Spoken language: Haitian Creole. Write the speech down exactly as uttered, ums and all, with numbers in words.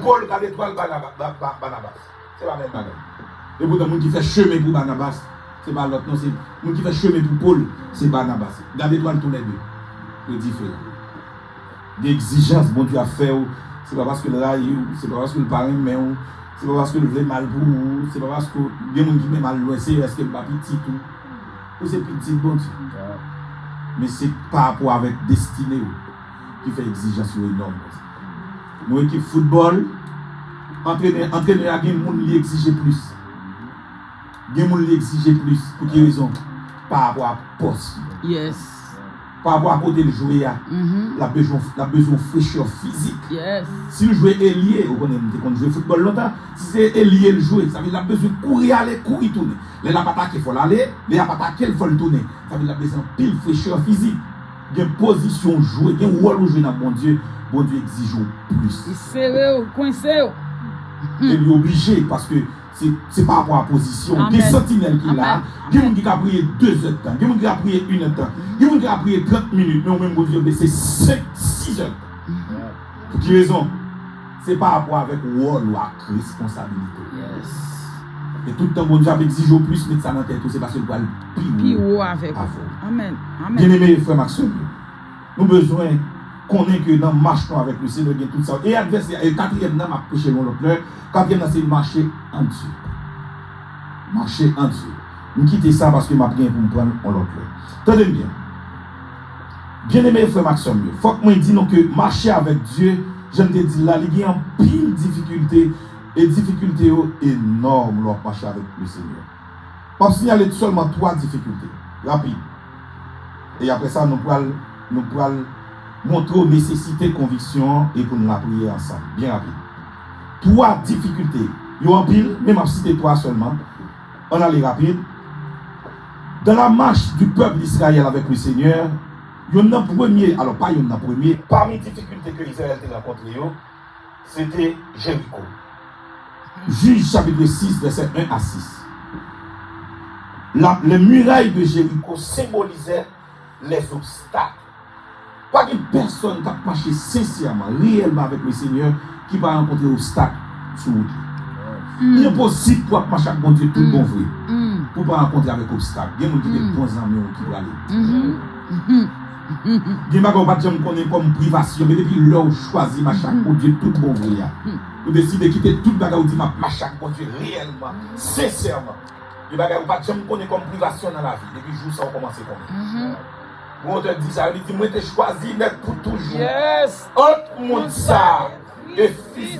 Pòl, gade etwal Banaba- Ba- Ba- Banabas. Se pa menm bagay. Epoutan, moun ki fè chemen pou Banabas, se pa lòt non, se moun ki fè chemen pou Pòl, se Banabas. Gade etwal toulède. Yo diferan. Gen egzijans Bondye ap fè w, se pa paske l rayi w, se pa paske l pa renmen w, se pa paske l vle mal pou ou, se pa paske gen moun ki menm al lwen, se èske l pa pitit ou. Ou se pitit Bondye. Men se pa rapò avèk destine w ki fè egzijans yo enòm konsa. Nou ekip foutbòl, antrenè, antrenè a gen moun li egzije plis. Gen moun li egzije plis. Pou ki rezon? Pa rapò a pòs li. Yes. Pa rapò a kote l jwe a. Mhm. L ap bezwen, l ap bezwen yon frechè fizik. Yes. Si l jwe elye, ou konnen m te konn jwe foutbòl lontan, si se elye l jwe, sa vle di l ap bezwen kouri ale, kouri tounen. Lè l ap atake, fò l ale, lè y ap atake l, fò l tounen. Sa vle di l ap bezwen anpil frechè fizik. Gen pozisyon w jwe, gen wòl ou jwe nan Bondye, Bondye egzije w plis. Li sere w, kwense w. E li oblije, paske se, se pa rapò a pozisyon. Gen Amèn. Santinèl ki la, Amèn. Gen moun ki ka priye de zè tan, gen moun ki ka priye inè tan, gen moun ki ka priye trant minit, men ou menm Bondye vle se senk, sis zè tan. Pou ki rezon? Se pa rapò avèk wòl ou ak responsabilite w. Yes. E tout tan Bondye ap egzije w plis, met sa nan tèt ou, se paske l pral pi Pi wo wo avèk ou. avè w. Amèn. Amèn. Byeneme frè m ak sè m yo, nou bezwen konnen ke nan mach nou avèk Lesenyè, gen tout sa. E advèsè, e katriyèm nan, m ap preche l yon lòt lè. Katriyèm nan, se mache an Dye. Mache an Dye. M kite sa paske m ap gen pou m pran l yon lòt lè. Tande m byen. Byeneme frè m ak sè m yo, fòk mwen di nou ke mache avèk Dye, jan m te di l la, li gen anpil difikilte, e difikilte yo enòm lè w ap mache avèk Lesenyè. M ap siyale sèlman twa difikilte, rapid. E apre sa, nou pral, nou pral montre w nesesite konviksyon an e pou n lapriyè ansanm, byen rapid. Twa difikilte, yo anpil, men m ap site twa sèlman. Ann ale rapid. Dans la marche du peuple d'Israël avec le Seigneur, yonn nan premye, alò pa yonn nan premye, pami difikilte ke Izrayèl te rankontre yo, se te Jeriko. Jij chapit sis, vèsè en a sis. La, les murailles de Jéricho symbolisaient les obstacles. Pa gen pèsonn k ap mache sensèman, reyèlman avèk Lesenyè ki pa rankontre obstak sou wout li. Li enposib pou w ap mache ak Bondye tout bon vre pou w pa rankontre avèk obstak. Gen moun ki gen bon zanmi w ki prale. Gen bagay ou pa t janm konnen kòm privasyon, men depi lè w chwazi mache ak Bondye tout bon vre a, ou deside kite tout bagay, ou di, "M ap mache ak Bondye reyèlman, sensèman." Gen bagay ou pa t janm konnen kòm privasyon nan lavi, depi jou sa ou kòmanse konnen. Yon otè di sa, li di, "Mwen te chwazi nèt pou toujou ant moun sa a e fis